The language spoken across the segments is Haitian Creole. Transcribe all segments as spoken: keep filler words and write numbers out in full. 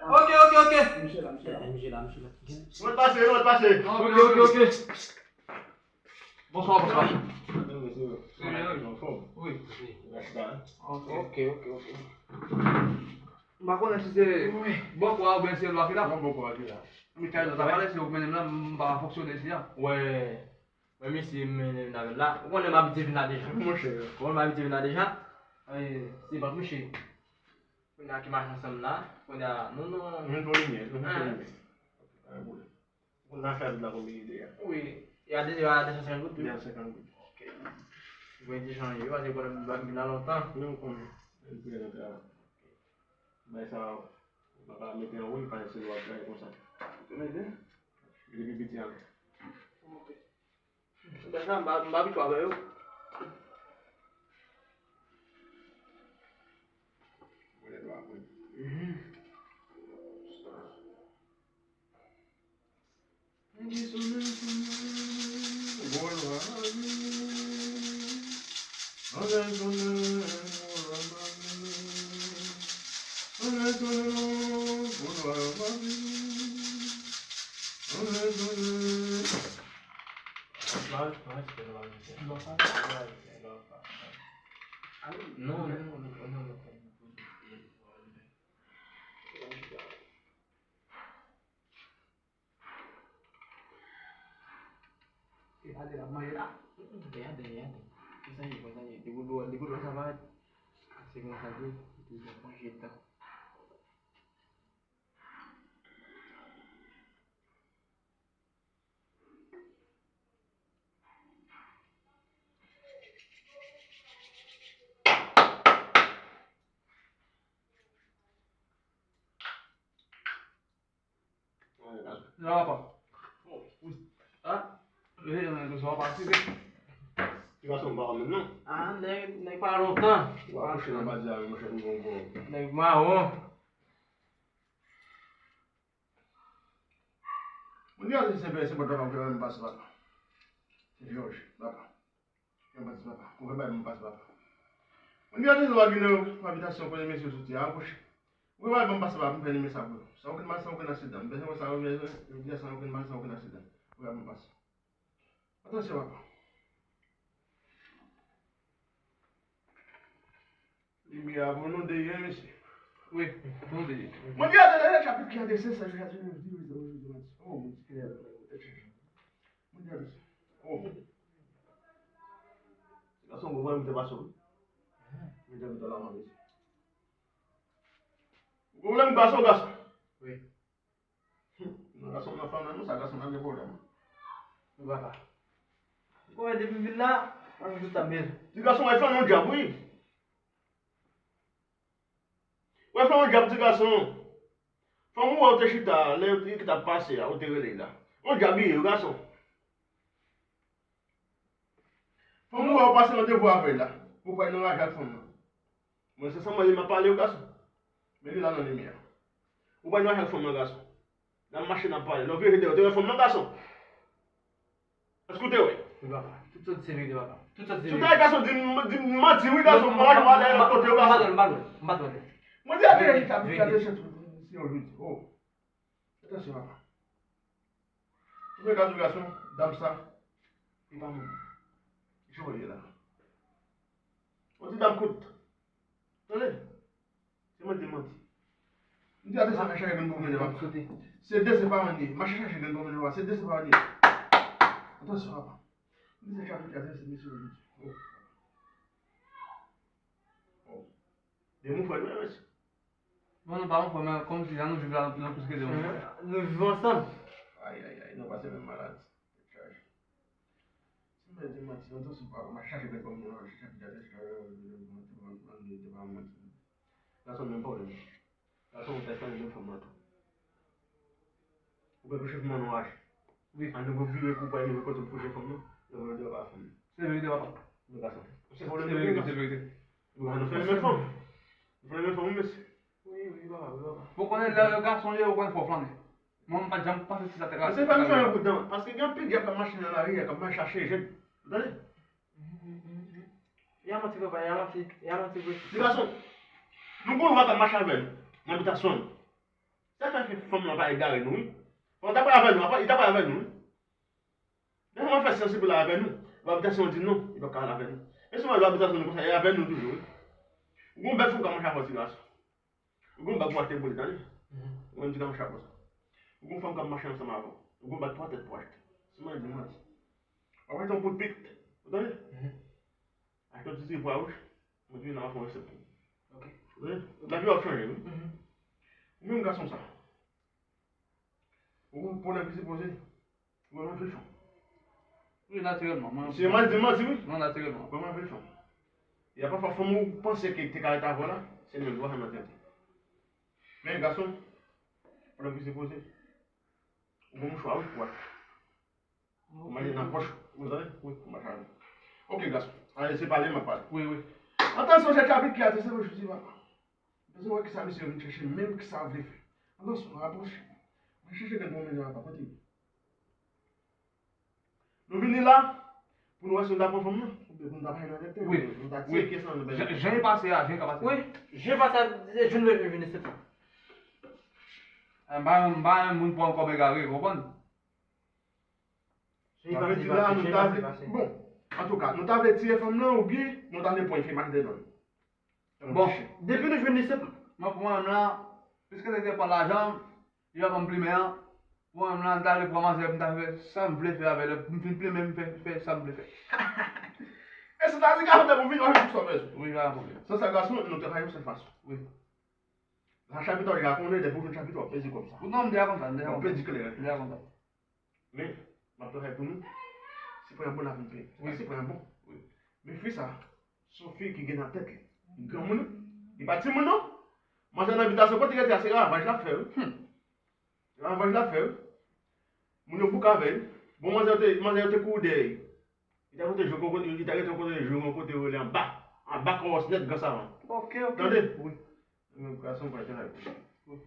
Ok, ok, ok. Misye la, misye la. Eh, misye la, misye la. Mwen pase, mwen pase. Ok, ok, ok. Bonswa, bonswa. Wi, wi. Wi. Ok, ok, ok. M pa konnen si se bòkò a oubyen se lwa ki la. Non, bòkò a ki la. Michael, sa pale, se ou k mennen m la, m pa fonksyone isi a. Wè, wè, mesye, m mennen m avè l la. Ou konnen m abitye vin la deja. Monchè. Ou konnen m abitye vin la deja. E, se bank misye. Kounye a ki mache ansanm la. Kounye a, non, non. Nou vin fè limyè, nou vin fè limyè. Pa gen pwoblèm. Ou konn achte la konbyen li te ye a? Wi. E a de, e a de san senkant goud tou? De san senkant goud. Ok. Mwen te chanje yo, paske konnen m pa vin la lontan. Men ou konnen. Li prezante a. Bay sa, ou pa ka mete anwo, li pa se lwa k gaye konsa. Ou mete? Li pi piti anlè. Ok. Bagay sa, m pa, m pa abitye avè yo. Mwen lè dwa mwen. Mhm. Non, non, non, non, non. E pa de la manje la. Gade, gade, gade. Konsa ye, konsa ye. Depi w, depi w sa parèt. Se konsa ke, toujou manje tan. Sa va pa? Ah, e, e, sa va pa, si se. Ti gason m pa wè menm non. Ah, nèg, nèg pa lontan. Ou akouche nan badi a wi, monchè, m gon gon. Nèg mawon. Moun di a se, se, se bòt papa, m pase papa. Se Jòj, papa. Yon pati papa. Ou fè bay mwen pase papa. Mwen gen atann w a gen nan abitasyon kote mesye soti a, apwoche. Ou fè bay mwen pase papa, m fè limyè sa pou yo. San okenn mal, san okenn aksidan. M bezwen wè sa, m bezwen, m di a san okenn mal, san okenn aksidan. Ou fè bay mwen pase. Atansyon papa. Limyè a pou nou deye, mesye. Wi, pou nou deye. Mwen gen atann, chapit ki a de se sa, chapit ki a de se sa, oh, mwen di kè, tèt chaje. Mwen di a mesye. Oh. Ti gason, bon, mwen te pase w. Mwen te pito la, mwen mesye. Ou gen pwoblèm gason, gason? Wi. Non, gason nan fanm nan, non, sa gason nan gen pwoblèm. Wi, papa. Ou wè depi m vin la, mwen tout sa byen. Ti gason, wè fanm nan djab, wi. Wè fanm nan djab, ti gason. Fanm ou wè ou te chita, lè yo te, ki t ap pase a, ou te rele la. On djab li ye, wi, gason. Fanm ou wè ou pase randevou avè l la. Ou pral nan raje ak fanm nan. Mwen se sa mwen li m ap pale, wi, gason. Men li la nan limyè a. Ou pral nan raje ak fanm nan, gason. N ap mache, n ap pale. Lè w vire dèyè, ou te wè fanm nan, gason. Èske w te wè? Wi, papa. Tout sa w di se verite, papa. Tout sa w di se verite. Si w ta wè gason, di m, di m manti, wi, gason. M pa ka jwenn ale lòt kote, wi, gason. M pa t wè l, m pa t wè l. Mwen di a te chita pou gade se yon jodi. Oh. Atansyon, papa. Ou wè gason, gason, dam sa. Li pa moun. Jan w ye la. On ti dam kout. Tande. Se manti, manti. M di atè sa, mache chaje grenn pou mwen, papa. Se de se pa mwen ye. Mache chaje grenn pou mwen, papa. Se de se pa mwen ye. Atansyon, papa. M di se chaje, chaje, se mesye yo. Oh. Oh. De mon frè, wi, mesye. Bon, nou pa mon frè, men kòmsi jan nou viv la, nou plis ke de mon frè. Nou viv ansanm. Ay, ay, ay, nou pase menm maladi. Tèt chaje. Si m di manti, nan sans ou pa, m ap chache bèl fanm nan, chache bèl fanm nan, te pa manti. Gason menm pwoblèm. Gason ou tèt chaje menm fanm nan tou. Ou pral kouche fanm nan, nou rache. Wi. An nou vire kou, pral leve kote pou kouche fanm nan. Lè ou leve pa fanm nan. Se verite, papa. Men gason. Se pwoblèm nou gen, gason. Se verite. Nou fè menm fanm. Nou fè menm fanm, mesye. Wi, wi, papa, wi, papa. Bon, konnen lè gason ye, ou konnen fò flannen. Mwen, m pa t janm panse si sa te ka. Se pa m fè yon bout dan, paske gen anpil dyab k ap mache nan lari a, k ap mache chache jèn. Ou tande? Ya manti, papa, ya manti, ya manti vre. Ti gason, nou gon lwa k ap mache avè nou nan abitasyon nou. Sa fè fanm lan pa egare nou, wi. Fanm ta pral avè nou, apa, li ta pral avè nou, wi. Lè fanm lan fè syans li pou l avè nou, lwa abitasyon di non, li pa ka al avè nou. Men si lwa abitasyon nou konsa, li avè nou toujou, wi. Ou gon bèl fanm k ap mache avè w, ti gason. Ou gon bag pou achte pou li, tande. Ou menm ti gason chapo sa. Ou gon fanm k ap mache ansanm avè w. Ou gon bag twa tèt pou achte. Si mwen di manti. W ap achte yon poul pik. Ou tande? Achte yon ti sirop pwa wouj. Mwen di nan w ap fè yon resèt pou ou. Ok. Wi. Lavi w ap chanje, wi. Ou menm gason sa. Ou gon pwoblèm ki sipoze. Ou gon anpil fanm. Wi, natirèlman. Mwen, se mal di manti, wi. Non, natirèlman. Ou gon anpil fanm. E pafwa fanm ou panse ke te ka ret avè w la, se menm dwa sa nan tenten. Men gason, pwoblèm ki sipoze. Ou gon mouchwa, wi, pou achte. Ou mete nan pòch ou, ou tande? Wi, ou mache avè l. Ok, gason. Ale, se pale m ap pale. Wi, wi. Antan se yon chapit ki atese pou jodi papa. Bezwen wè kisa misye vin chèche, menm kisa l vle fè. Antan se rapwoche. Mwen chèche gen bon mizè papa, kote li? Nou vini la pou nou wè si nou ta pran fanm nan, oubyen pou nou ta pale nan tenten, wi, nou ta tiye pyès lan, nou bèl. Jan, jan e pase a, jan e ka pase. Wi, jan e pase a, se joun leve vini, se tou. M pa, m pa yon moun pran kòb egare, konprann? Sa vle di la, nou ta vle, bon, antouka, nou ta vle tiye fanm nan oubyen nou ta vle pran fè mache dèyè l. Bon, depi nou jwenn li, se mwen pou mwen menm lan, piske nèg te pran lajan, li pa ban m plimen an, pou mwen menm lan, m ta vle pran manzè, m ta fè sa m vle fè avè l, m fin plimen, m fè, fè sa m vle fè. E sètadi gason, depi w vini, w ap jwenn tout sa w bezwen. Wi, pa gen pwoblèm. San sa gason, nou travay yon sèl fason. Wi. Sa chapit la, w deja konnen, depi w jwenn chapit la, w ap peze kòb sa. Non, m deja konn sa, m deja konn sa. W ap pedi kleren. M deja konn sa. Men, m ap travay pou nou. Si pran bon, n ap vin peye. Wi. Si pran bon. Wi. Men fi sa, se yon fi ki gen nan tèt li. Li granmoun, wi. Li pa timoun, non. Manzè nan bitasyon, kote li rete a, se ravaj l ap fè, wi. Hmm. Se ravaj l ap fè, wi. Moun yo bouke avè l. Bon, manzè yo te, manzè yo te kouri dèyè li. Li ta kote jwe kote, li ta rete kote jwe yon kote yo rele anba. Anba kòwòs nèt gran savann. Ok, ok. Tande? Wi. Menm gason pa travay pou li.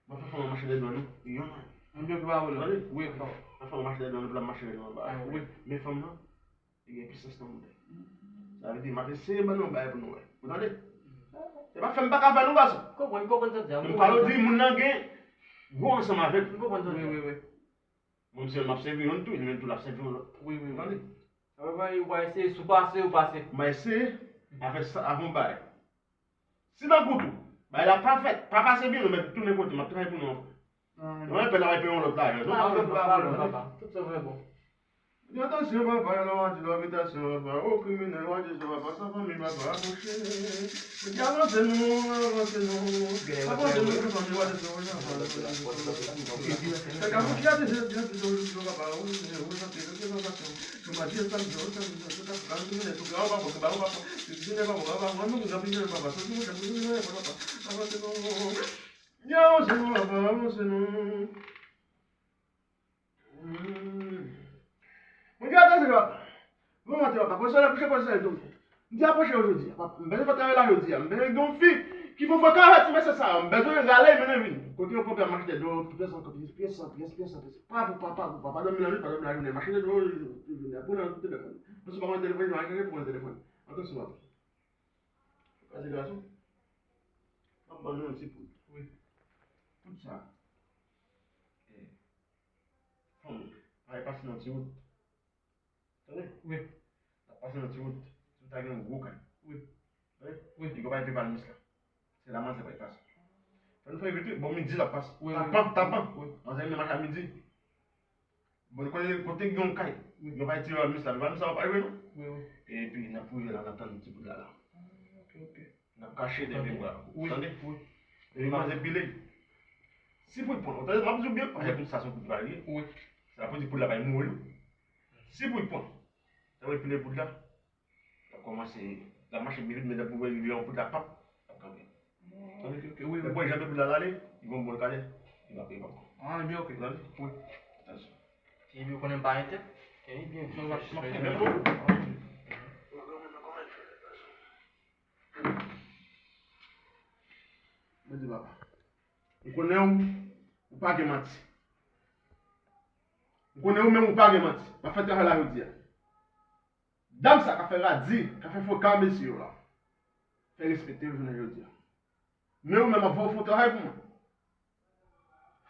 M ap fè fanm nan mache dèyè dwèt nou. Yon nan. Yon dwèt pa vole. Tande? Wi, frè. M ap fè fanm nan mache dèyè dwèt nou, pou l ap mache dèyè nou anba. Ah, wi. Men fanm nan, li gen pisans nan moutay. Sa vle di, m ap eseye ban nou yon bagay pou nou wè. Ou tande? Se pa fè m pa ka fè non, gason. Konprann, konprann sa di a. M pale w di, moun nan gen gwo ansanm avè l. M konprann sa di a. Wi, wi, wi. Mwen, m se m ap sèvi youn tou, li menm tou l ap sèvi yon lòt. Wi, wi, wi. Tande? Sa vle di, ou va eseye, si w pase, ou pase. M a eseye, avè sa, avè yon bagay. Si nan gout ou, bagay la pa fèt, pa pase byen, non, men tounen kote, m ap travay pou nou ankò. Mwen, pè n ap peye yon lòt lajan, non? Pa pwoblèm, pa pwoblèm, papa. Tout sa vre bon. Fè atansyon, papa, lè w antre nan abitasyon, papa. O, kriminèl, w a di sa, papa, san fanmi, papa, mouche. Mesye, avanse non, avanse non. Avanse non, san fanmi, w a di sa, w a di sa, papa. Fè ka fouti a, di, di, di, di, di, papa, o, o, santi, santi, santi, santi. Yo, ma di, santi, santi, santi, santi, santi, santi, santi, santi, santi, santi, santi, santi, papa, papa, papa, avanse non, papa, avanse non. Hmm. Mwen di, atann, papa. Mwen monte, papa. Pwofesè la kouche, pwofesè la tonbe. M di, apwoche yo jodi a, papa. M bezwen fè travay la jodi a. M bezwen gen yon fi ki fè frekans avèk ti mesye sa yo. M bezwen rale, mennen vin. Kote yo pran pyès mache dèyè dwèt, pyès san, pyès san, pyès san, pyès san. Pa pou papa, pou papa. Dòmi lannwit, pa dòmi lajounen. Mache dèyè dwèt, pou nan telefòn. Mwen sou pa konn telefòn, mwen rete pou nan telefòn. Atansyon, papa. Kraze gason. M ap ban nou yon ti poud. Wi. Poud sa. Eh. Fanm, pa pase nan ti wout. Tande? Wi. N ap pase nan ti wout. Ti wout la gen yon gwo kay. Wi. Tande? Wi. Li gen yon bagay Pepalmis la. Se la manzè pral pase. Fè nou fè vit wi, bò midi l ap pase. Wi, wi. Tapan, tapan. Wi. Manzè vin mache a midi. Bon, kote, kote gen yon kay. Wi. Yon kay ti Pepalmis la. Pepalmis la pa jwe non. Wi, wi. Epi n ap rive la, n ap tann ti poud la la. Ah, ok, ok. N ap kache dèyè pye bwa. Wi, tande? Wi. Epi manzè pile. Si pou l pran, ou tande, m ap di w byen, paske poud sa se yon poud varye. Wi. Sa pou di poud la pa mouri. Si pou l pran, sa vle pile poud la. L ap kòmanse, l ap mache byen vit, men lè pou wè li yon poud la pap, l ap kanpe. Tande? Ok, ok, wi, wi. Lè pou wè jan poud la ale, li gon bon kale, li pa, li pa pran. Ah, ebyen, ok. Tande? Wi. Atansyon. Epi ou konnen m pa entèk. Ebyen, m ap, m ap kenbe pou ou. Mwen di papa. M konnen ou, ou pa gen manti. M konnen ou menm ou pa gen manti. M ap fè travay la jodi a. Dam sa k ap fè radi, k ap fè fo ka mesye yo la. Fè respekte l jounen jodi a. Men ou menm ap voye w fè yon travay pou mwen.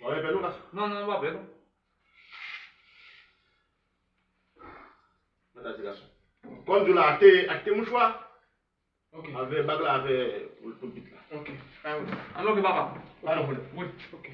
W ap pè non, gason? Non, non, w ap pè non. Mwen ta di gason. Kòm di w la, achte, achte mouchwa. Ok. Avè bag la, avè poulpit la. Ok. An ok, papa. Pa gen pwoblèm. Wi. Ok.